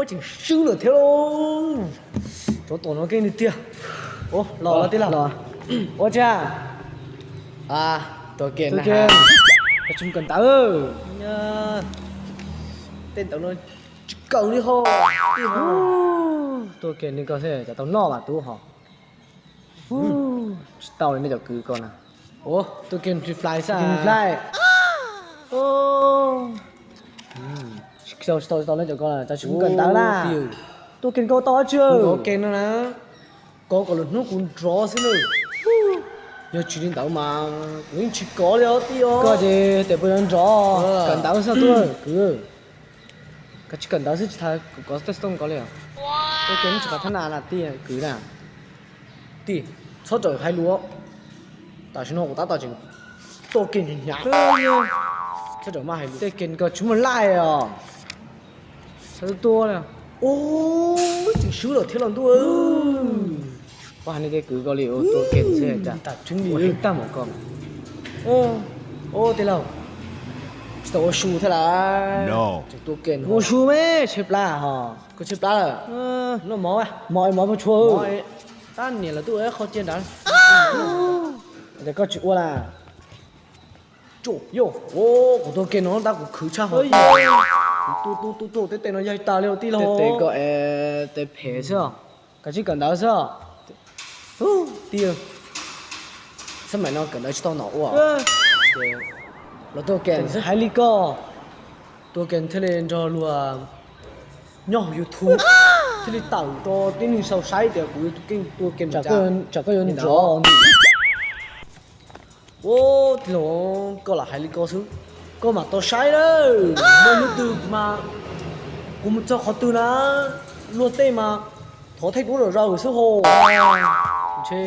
Tseem swb lawm thiab lauj. Tsov tom no keej li tiag. Los los tij laug. Ua tsaug. Tuaj ke, koj tsis mus kawm ntawv. Tej ntawv no tsis kawm li ho. Tuaj ke li koj xwb cas tau noj mas tub ho. Tsis tau li nej cov kwv ko na. Tuaj ke free fly xwb. Tsis tau, tsis tau li cov ko, cas tsis mus kawm ntawv na. Tuaj ke koj tau dab tsi? Koj kom lwm hnub kuv nrov xwb na. Yog tsis li ntawd mas kuv yeej tsis kov li os tij os. Koj ces tes puas yuav nrov, kawm ntawv xwb tub kwv. Koj tsis kawm ntawv xwb tsis tas kuv kov tej xov tooj ko li os. Tuaj ke tsis qhov thab na na tij kwv na. Tij, txhob rawm hais lus. Tam sim no kuv tab tom tseem tuaj ke hnyav hnyav. Txhob rawm maj hais lus. Tej ke ko tsis muaj laj os. Txhob tuaj li. Tseem swb lawm thiab los ntuj. Koj hais li tej kwv ko li ua tuaj ke xwb cas. Ua heev tag mus ko. Tij laug, tsis tau ua su thiab lawm. Tseem tuaj ke. Ua su me tsheb plab ho. Koj tsheb plab lawm. Noj mov, mov mov puas tshua. Tab niam lawv tuaj qhov cia nrad. Ces koj tsis ua lawm. Yog, kuv tuaj ke no tab kuv khwv tshaj ho. Kuv tuaj tuaj tuaj teb tes no yaig tas li tij laug. Tej tes ko es tes phem xwb os. Koj tsis kawm ntawv xwb os. Tij, xab maim no kawm ntawv tsis tau nom ua. Los tuaj ke hais li koj. Tuaj ke thiaj li nrog luag nyob hauv YouTube, thiaj li tawm rau tib neeg sau saib tias kuv tus kheej tuaj ke. Tsam koj yuav nrov. Ua tij laug, koj lam hais li koj xwb, koj mam tau saib lawm. Muaj hnub twg mas kuv mus txog qhov twg na, luag tej mas thov theej duab zom zaws xwb ho. Ntshe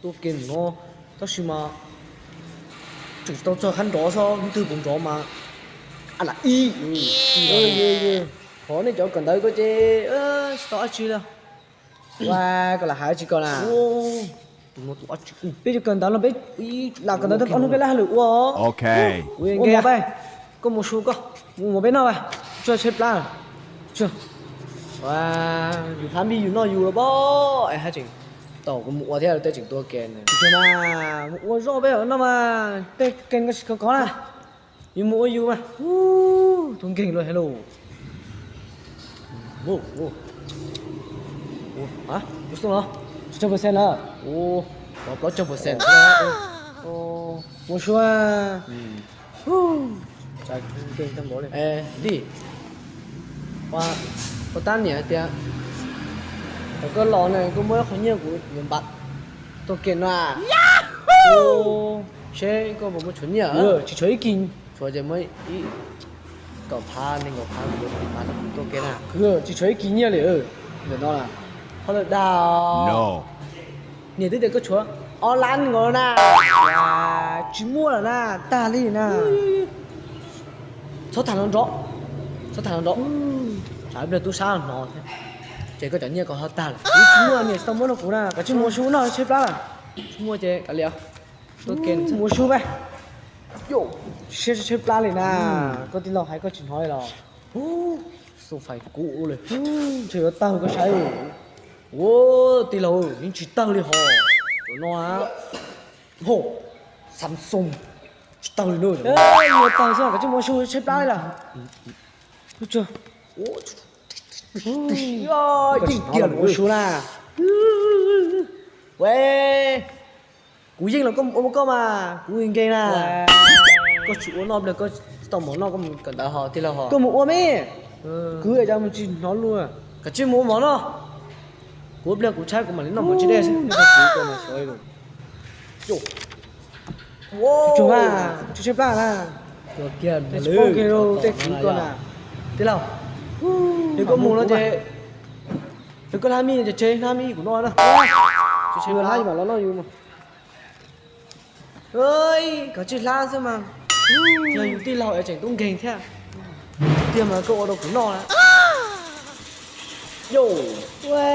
tuaj ke no tab sis mas tseem tsis tau txog qhov nrov xwb, hnub twg puas nrov mas a lam ib. Thov nej cov kawm ntawv ko ces tsis tau dab tsi li. Ua, koj lam hais dab tsi ko na? Peb cov kawm ntawv no peb lam kawm ntawv tau ob hnub peb laib hauj lwm ua. Ua nkees, koj mus su koj, mus peb noj, tsuag tsheb plab. Yus hlab npib yus noj yus los pab es haj tseem tau kuv mus ua thiab tej tseem tuaj ke. Mus ua zoj peb noj mas tej ke ko tsis kov kov na. Yus mus ua yus mas. Tus nkeeg luaj heev lauj. Ua xoo los? Tsib caug percent na. Plaub caug percent. Ua sua. Tij, ua tab niam hais tias thaum koj los na koj muab ib qho nyiaj kuv yuav npam tuaj ke no. Seb koj puas muaj tshuav nyiaj? Tsis tshuav ib kis. Tshuav ces muab ib kaum phav nees nkaum phav kuv yuav npam tuaj ke na. Tsis tshuav ib kis nyiaj li ntawm no na. Ho lawm dag. Niam twb tias koj tshuav ob lab nees nkaum na. Tsis muaj lawm na, tag li na. Txhob tham los nrov, txhob tham los nrov. Tsam ib pliag tub sab hnov thiab ces koj cov nyiaj ko ho tag lawm. Tsis muaj, niam tsis tau muab rau kuv na, koj tsis mus ua su noj tsheb plab lawm. Tsis muaj ces kav liam. Mus ua su pe. Siab tsheb plab li na, koj tij laug hais koj tsis hnov li los? Xoo fais kub li. Ntshe yuav tawg koj saib. Ua tij laug, yeej tsis tawg li hos. Ua no, ho, Samsung, tsis tawg li na. Yuav tawg xwb, koj tsis mus ua su tsheb plab li lawm. Yeej kiag ua su na. Kuv yeej los koj mus ua koj mas kuv nkeeg na. Koj tsis ua noj pliag koj tsis tau mov noj koj mus kawm ntawv ho tij laug ho. Koj mus ua me. Kuv cas mus tsis hnov lus. Koj tsis mus ua mov noj. Kuv ua pliag kuv tshaib kuv mam li noj mov tsis dej xwb. Tsuag, tsis tshaib plab na. Tej kwv ko na. Tij laug, yog koj mus no ces, yog koj hlab mij ces tseg hlab mij kuv noj na. Tseg hlab mam los noj yus mas. Koj tsis hlab xwb mas. Yog yus tij laug es tseem tub nkeeg thiab. Tiag mas koj ua rau kuv noj na. Yus, ua,